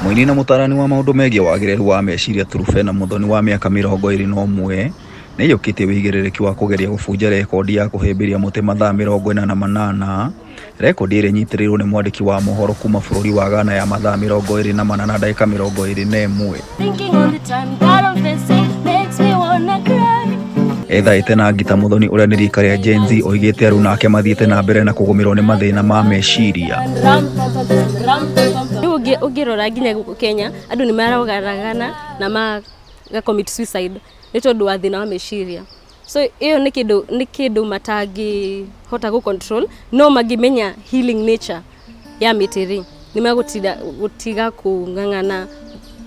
Mũini na mũtaarani wa maũndũ megiĩ wagĩrĩru wa meciria Truphena Muthoni wa mĩaka 21 nĩ aiyũkĩtie ũigĩrĩrĩki wa kũgeria gũbunja rekondi ya kũhĩmbĩria mũtĩ mathaa 48, rekondi ĩrĩa ĩnyitĩrĩirwo nĩ mwandĩki wa mohoro kuma bũrũri wa Ghana ya mathaa 24 na ndagĩka 21. Thinking all the time that I'm facing makes me wanna cry. Ethaĩte na ngita Muthoni ũrĩa nĩ rika rĩa Gen Z oigĩte aruna ake mathiĩte na mbere na kũgũmĩrwo nĩ mathĩna ma meciria. Rĩu ũngĩrora nginya gũkũ Kenya andũ nĩ marogaragana na maga commit suicide nĩ tondũ wa thĩna wa meciria. So ĩyo nĩ kĩndũ matangĩhota gũ control, no mangĩmenya healing nature ya mĩtĩ rĩ, nĩ megũtiga gũtiga kũng'ang'ana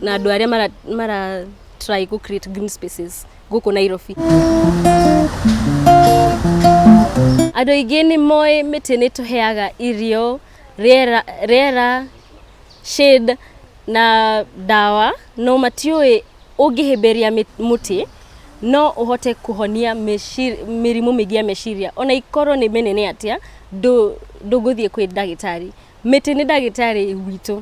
na andũ arĩa mara try gũ create green spaces gũkũ Nairobi. Andũ aingĩ nĩ moĩ mĩtĩ nĩ tũheaga irio, rĩera, shade na ndawa, no matiũĩ ũngĩhĩmbĩria mũtĩ no ũhote kũhonia mĩrimũ mĩingĩ ya meciria, ona ikorwo nĩ mĩnene atĩa, ndũgũthiĩ kwĩ ndagĩtarĩ. Mĩtĩ nĩ ndagĩtarĩ witũ.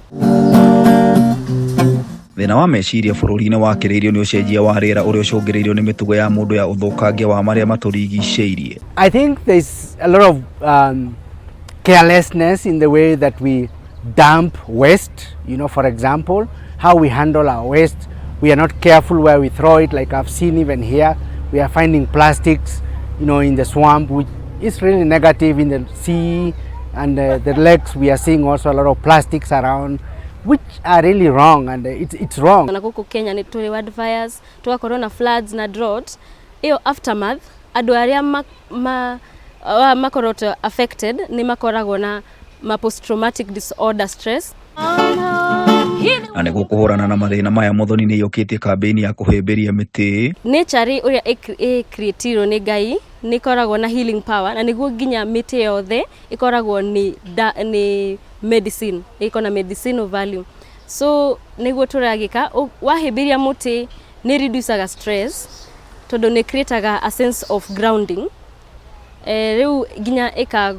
Thĩna wa meciria bũrũri-inĩ wakĩrĩirio nĩ ũcenjia wa rĩera ũrĩa ũcũngĩrĩirio nĩ mĩtugo ya mũndũ ya ũthũkangia wa marĩa matũrigicĩirie. I think there's a lot of carelessness in the way that we dump waste. For example, how we handle our waste. We are not careful where we throw it. Like I've seen even here, we are finding plastics in the swamp, which is really negative in the sea and the lakes. We are seeing also a lot of plastics around, which are really wrong, and it's wrong. Na gũkũ Kenya nĩ tũrĩ wildfires, tũgakorwo na floods na drought. Ĩyo aftermath, andũ arĩa makorotwo affected nĩ makoragwo na ma post traumatic disorder stress. Na nĩguo kũhũrana na mathĩna maya, Muthoni nĩ aiyũkĩtie kambĩini ya kũhĩmbĩria mĩtĩ. Nature rĩ, ũrĩa ĩ-creatirwo nĩ Ngai, nĩ ĩkoragwo na healing power, na nĩguo nginya mĩtĩ yothe ĩkoragwo nĩ medicine, ĩko na medicinal value. So nĩguo tũragĩka, wahĩmbĩria mũtĩ nĩ reducaga stress tondũ nĩ creataga a sense of grounding. Rĩu nginya ĩka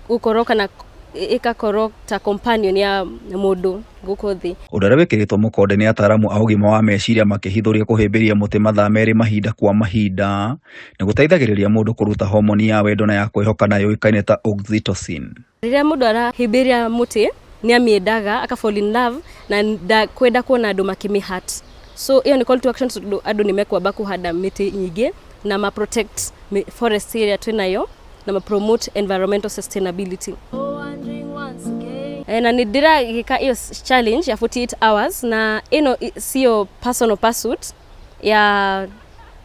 gũkorwo kana ĩgakorwo ta companion ya mũndũ gũkũ thĩ. Ũndũ ũrĩa wĩkĩrĩtwo mũkonde nĩ ataaramu a ũgima wa meciria makĩhithũria kũhĩmbĩria mũtĩ mathaa 2 mahinda kwa mahinda nĩ gũteithagĩrĩria mũndũ kũruta homoni ya wendo na ya kwĩhoka na yũĩkaine ta oxytocin. Rĩrĩa mũndũ arahĩmbĩria mũtĩ nĩ amĩendaga, aka fall in love na ndakwenda kuona andũ makĩmĩ hurt. So ĩyo nĩ call to action tondũ andũ nĩ mekwamba kũhanda mĩtĩ nyingĩ na ma protect forest ĩrĩa twĩnayo na ma promote environmental sustainability. Na nĩ ndĩragĩka ĩyo challenge ya 48 hours, na ĩno siyo personal pursuit ya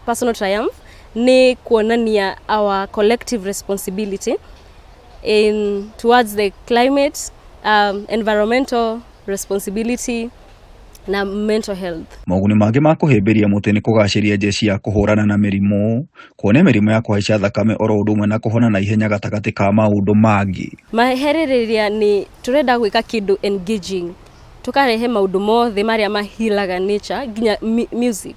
personal triumph, nĩ kuonania our collective responsibility in towards the climate, environmental responsibility na mental health. Moguni mangĩ ma kũhĩmbĩria mũtĩ nĩ kũgacĩria njeci ya kũhũrana na mĩrimũ, kuonia mĩrimũ ya kũhaica thakame oro ũndũ ũmwe na kũhona na ihenya gatagatĩ ka maũndũ mangĩ. Maherĩrĩria nĩ tũrenda gwĩka kĩndũ engaging, tũkarehe maũndũ mothe marĩa mahilaga nature, nginya music.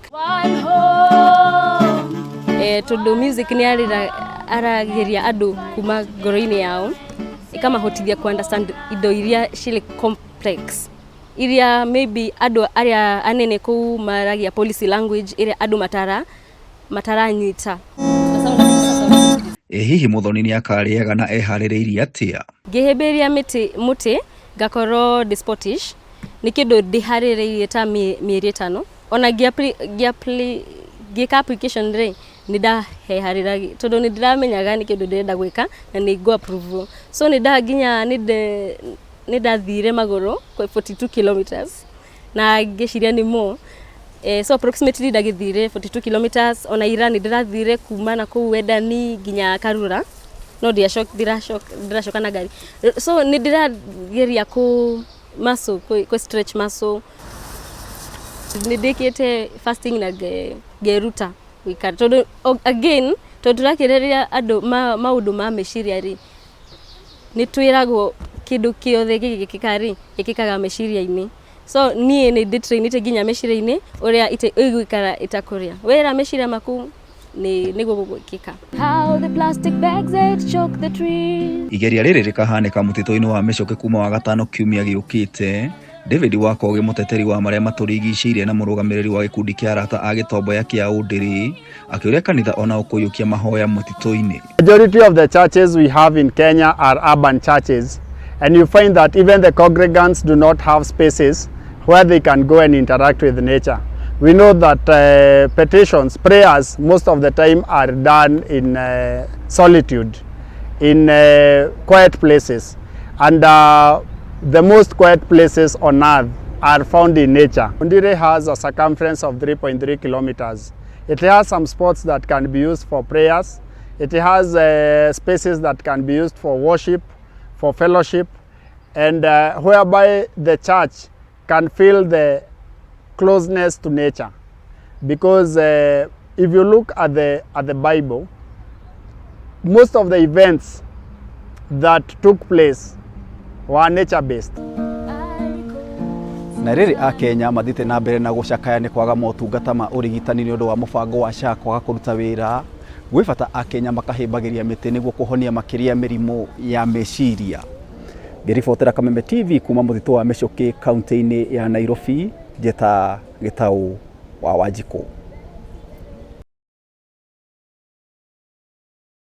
Tondũ music nĩ aragĩria andũ kuma ngoro-inĩ yao, ĩkamahotithia ku understand indo iria cirĩ complex, iria maybe andũ arĩa anene kũu maragia policy language ĩrĩa andũ mataranyita. Ĩ hihi Muthoni nĩ akarĩaga na eharĩrĩirie atĩa? Ngĩhĩmbĩria mũtĩ ngakorwo ndĩ sportish, nĩ kĩndũ ndĩharĩrĩirie ta mĩeri 5. Ona ngĩka application rĩ, nĩ ndaheharĩragia tondũ nĩ ndĩramenyaga nĩ kĩndũ ndĩrenda gwĩka na nĩ ngũ approve. So nĩ nda nginya nĩ ndathire magũrũ kwa 42 kilometers na ngĩciria nĩ more. So approximately ndagĩthire 42 kilometers. Ona ira nĩ ndĩrathire kuma na kũu Wendani nginya Karura, no ndĩracoka na ngari. So nĩ ndĩrageria kũ muscle kũ stretch muscle. Nĩ ndĩkĩte fasting na ngeruta gũikara tondũ again tondũ tũrakĩrĩria andũ maũndũ ma meciria rĩ, nĩ twĩragwo kĩndũ kĩothe gĩgĩkĩka rĩ, gĩkĩkaga meciria-inĩ. So niĩ nĩ ndĩtrainĩte nginya meciria-inĩ ũrĩa ĩgũikara ĩtakũrĩa wĩra meciria maku nĩ nĩguo gũgwĩkĩka. How the plastic bags that choke the trees. Igeria rĩrĩ rĩkahanĩka mũtitũ-inĩ wa Mĩcũkĩ kuma Wagatano kiumia gĩũkĩte. David Wakogi, mũteteri wa marĩa matũrigicĩirie na mũrũgamĩrĩri wa gĩkundi kĩa arata a gĩtomboya kĩa Ũndĩrĩ, akĩũria kanitha ona kũiyũkia mahoya mũtitũ-inĩ. Majority of the churches we have in Kenya are urban churches, and you find that even the congregants do not have spaces where they can go and interact with nature. We know that petitions, prayers, most of the time are done in solitude, in quiet places, and the most quiet places on earth are found in nature. Ondiri has a circumference of 3.3 kilometers. It has some spots that can be used for prayers. It has spaces that can be used for worship, for fellowship, and whereby the church can feel the closeness to nature. Because if you look at the Bible, most of the events that took place were nature based. Na rĩrĩ akenya mathiĩte na mbere na gũcakaya nĩ kwaga motungata ma ũrigitani nĩ ũndũ wa mũbango wa SHA kwaga kũruta wĩra, gwĩ bata akenya makahĩmbagĩria mĩtĩ nĩguo kũhonia makĩria mĩrimũ ya meciria. Ngĩribotera Kameme TV kuma mũtitũ wa Mĩcũkĩ kaunti-inĩ ya Nairobi, njĩta Gĩtaũ wa Wanjikũ.